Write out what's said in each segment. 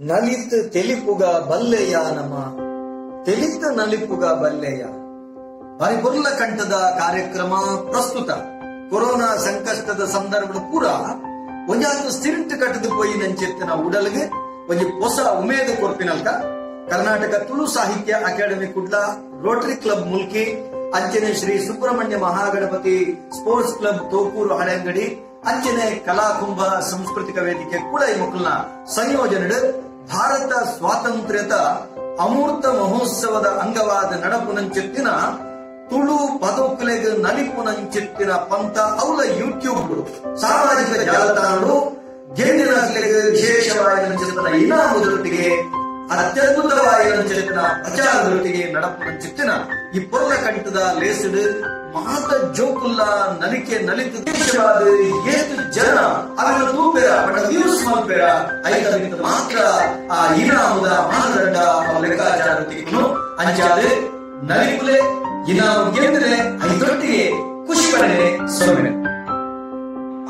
ನಲಿತ್ ತೆಲಿಪುಗ ಬಲ್ಲೆಯ ನಮ ತೆಲಿತ ನಲಿಪುಗ ಬಲ್ಲೆಯ ಬಾರಿ ಕಂಠದ ಕಾರ್ಯಕ್ರಮ ಪ್ರಸ್ತುತ ಕೊರೋನಾ ಸಂಕಷ್ಟದ ಸಂದರ್ಭದ ಪೂರ ಒಂಜಾತು ಸಿರಿಂಟ್ ಕಟ್ಟದು ಪೋಯಿ ನಂಚೆತ್ತಿನ ಉಡಲ್ಗೆ ಒಂಜಿ ಹೊಸ ಉಮೇದು ಕೊರ್ಪಿನಲ್ಕ Karnataka Tulu Sahitya academy Kudla, rotary club Mulki, ಅಂಚನೆ ಶ್ರೀ ಸುಬ್ರಹ್ಮಣ್ಯ ಮಹಾಗಣಪತಿ ಸ್ಪೋರ್ಟ್ಸ್ ಕ್ಲಬ್ ತೋಕೂರು ಹಳೆಂಗಡಿ, ಅಂಚನೆ ಕಲಾಕುಂಭ ಸಾಂಸ್ಕೃತಿಕ ವೇದಿಕೆ ಕುಳೈ ಮುಕುಲ್ನ ಸಂಯೋಜನೆ ಭಾರತ ಸ್ವಾತಂತ್ರ್ಯದ ಅಮೂರ್ತ ಮಹೋತ್ಸವದ ಅಂಗವಾದ ನಡಪುನಂಚೆತ್ತಿನ ತುಳು ಪದೋಕುಲೆಗ್ ನಲಿಪುನಂಚೆತ್ತಿನ ಪಂತ ಅವಲ ಯೂಟ್ಯೂಬ್ ಸಾಮಾಜಿಕ ಜಾಲತಾಣಗಳು ಗೆಂದಿನಕ್ಲೆಗ್ ವಿಶೇಷವಾದ ಇನಾಮುದೊಟ್ಟಿಗೆ ಅತ್ಯದ್ಭುತವಾದ ಪ್ರಚಾರದೊಟ್ಟಿಗೆ ನಡಪುನಂಚೆತ್ತಿನ ಈ ಪೊರ್ಲ ಕಂಠದ ಲೇಸಿಡು ಮಾತ ಜೋಕುಲ್ಲ ನಲಿಕೆ ನಲಿತು ದೇಶವಾದ ಏತು ಜನ ಅವರ ತೂಪೆರ ಬಡ ವ್ಯೂಸ್ ಮಲ್ಪೆರ ಐತ ಮಾತ್ರ ಆ ಇನಾಮುದ ಮಾನದಂಡ ಲೆಕ್ಕಾಚಾರ ತಿಕ್ಕುನು ಅಂಚಾದ ನಲಿಪುಲೆ ಇನಾಮು ಗೆಂದರೆ ಐದೊಟ್ಟಿಗೆ ಖುಷಿ ಪಡೆನೆ ಸೊನ್ನೆ.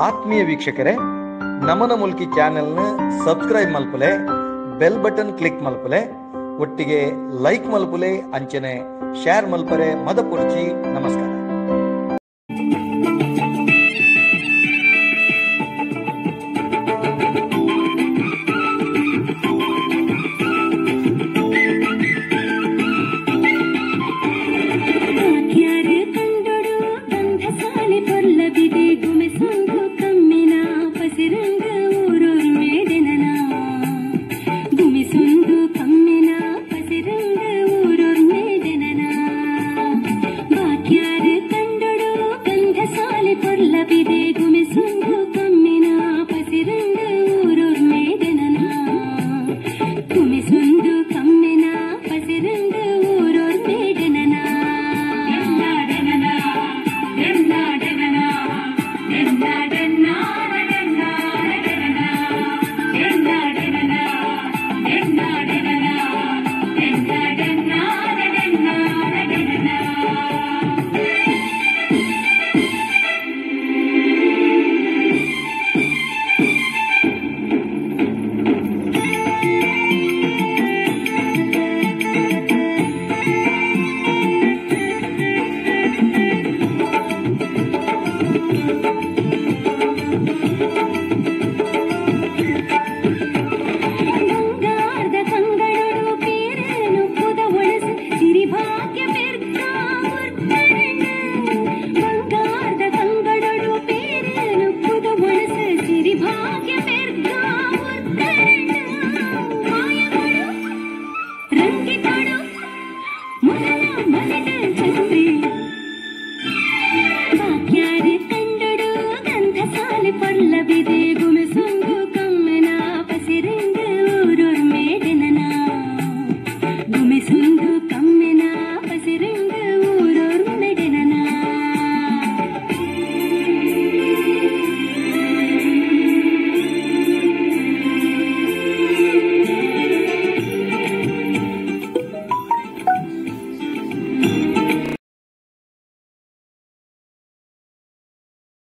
ಆತ್ಮೀಯ ವೀಕ್ಷಕರೇ, ನಮನ ಮುಲ್ಕಿ ಚಾನೆಲ್ನ ಸಬ್ಸ್ಕ್ರೈಬ್ ಮಲ್ಪುಲೆ, ಬೆಲ್ ಬಟನ್ ಕ್ಲಿಕ್ ಮಲ್ಪುಲೆ, ಒಟ್ಟಿಗೆ ಲೈಕ್ ಮಲ್ಪುಲೆ, ಅಂಚನೆ ಶೇರ್ ಮಲ್ಪರೆ ಮದಪುರ್ಚಿ. ನಮಸ್ಕಾರ.